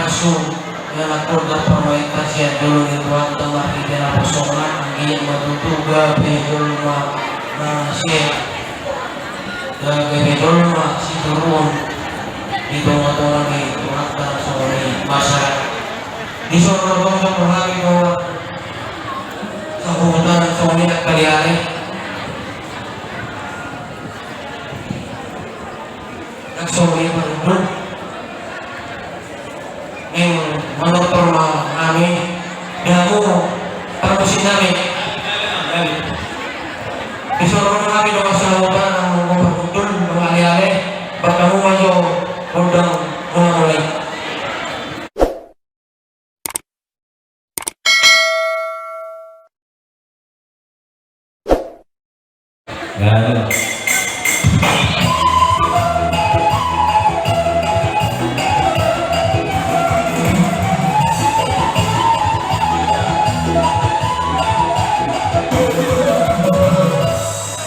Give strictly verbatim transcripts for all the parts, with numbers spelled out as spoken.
Asu, ia na tolda pamainta sian jolo ni Tuhanta marhite naposona, anggiat ma tutu gabe jolma na sian, gabe jolma sitiruon di tonga-tonga ni Tuhanta songon i masyarakat. Di son do tong do hami dohot sahutanan songon i angka ale-ale. Nang songon i ma, nang manortor ma hami, di hamu parmusik nami. Di son do hami dohot sahutanan, nang parhundul, nang ale-ale, bahen hamu ma jo gondang mula-mula i.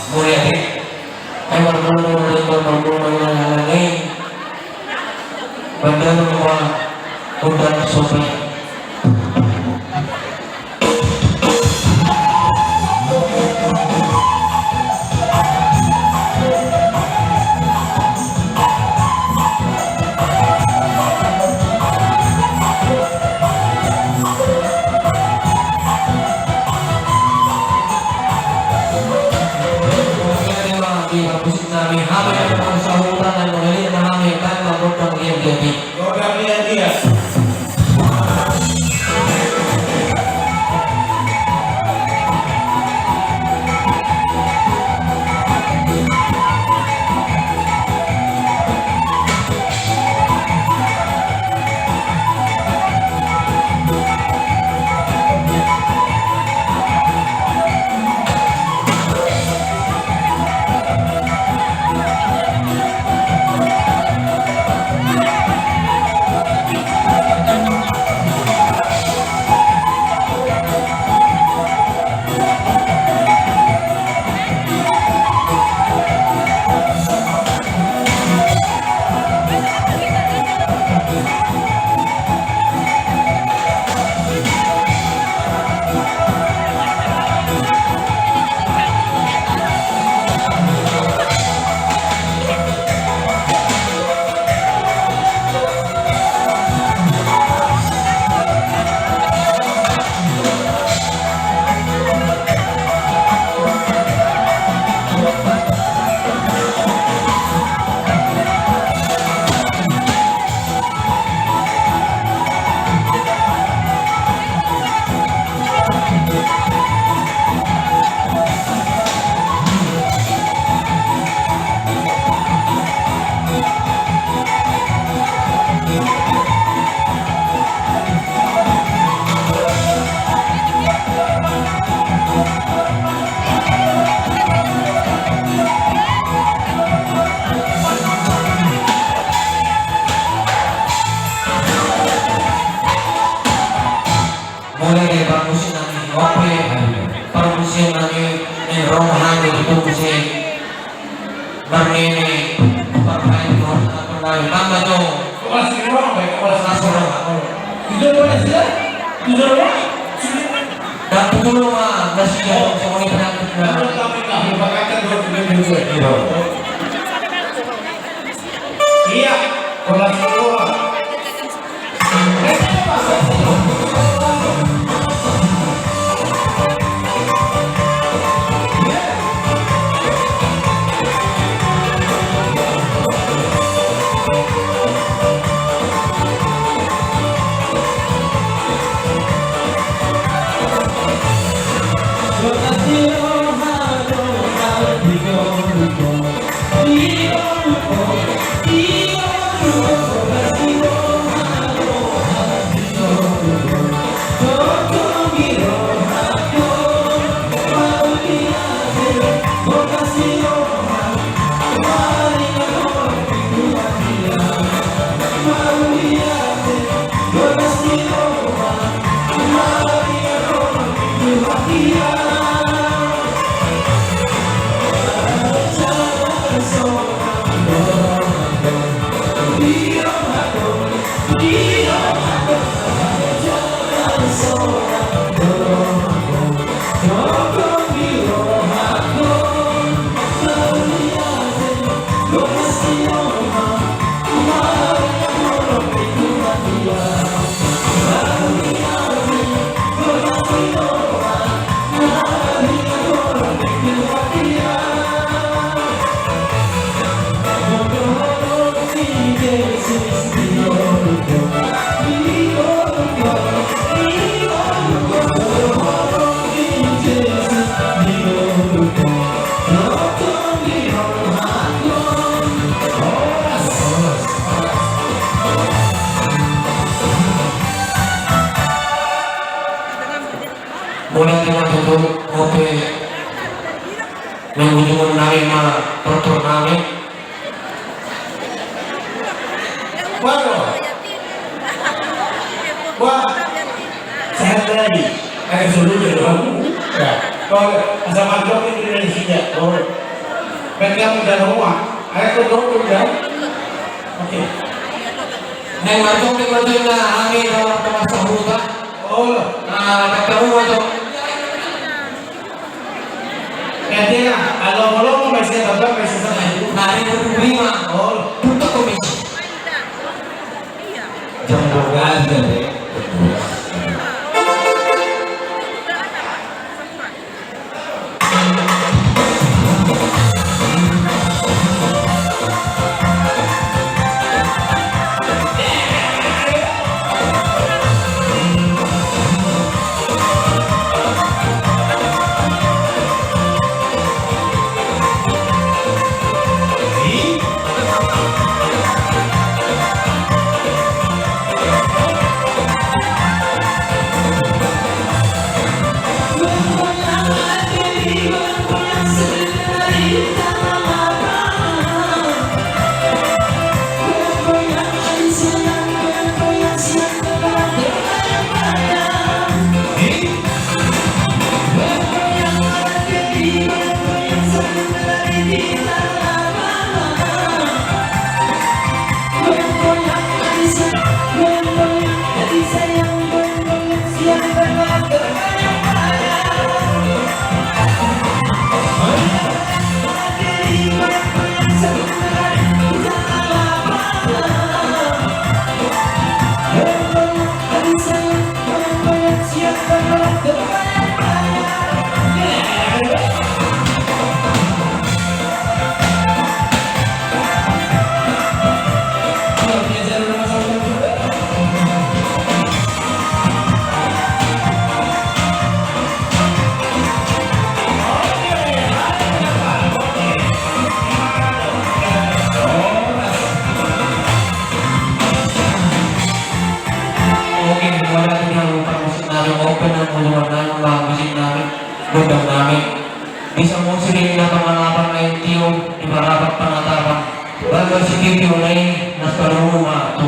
Mauliate. Ai marmula, marmula, marmula, marmula, marmula. Bahen hamu ma gondang sope. Di parmusik nami, hami dohot sahutanan, mauliate ma hami, bahen ma gondang liat-liat i. Gondang liat-liat. Mulai dari parmusik nami, oke. Parmusik nami, eh, rohani itu musik. Marnini, parmain, rohani, tambah jo. Kelas lima, kelas lima. Tujuh belas ya? Tujuh belas? Dan betul mah, masih jauh, semuanya penyakit, nah. Iya, kelas lima. Mauliate ma tutu, ope, mangujungi nami ma tortor nami. Waduh. Wah. Sehat lagi. Ada solusi dong. Ya. Kalau sama dok itu dari sini. Oh. Baik kamu dah rumah. Ayo ke dokter ya. Oke. Nang marjong di marjong na hami rawat sama sahuta. Oh. Ah, baik kamu masuk. Ganti na, alo-alo mau masih tetap masih sama. Hari dua puluh lima. Oh. Untuk komisi. Jam dua belas ya, Dek. Oke, mauliate ma tutu, parmusik nami, ope, nang mangujungi nami, parmusik nami, gondang nami. Bisa musik di na pangalapan na i tio, di parapat panatapan. Bagas di tio na i, nas parumu ma tu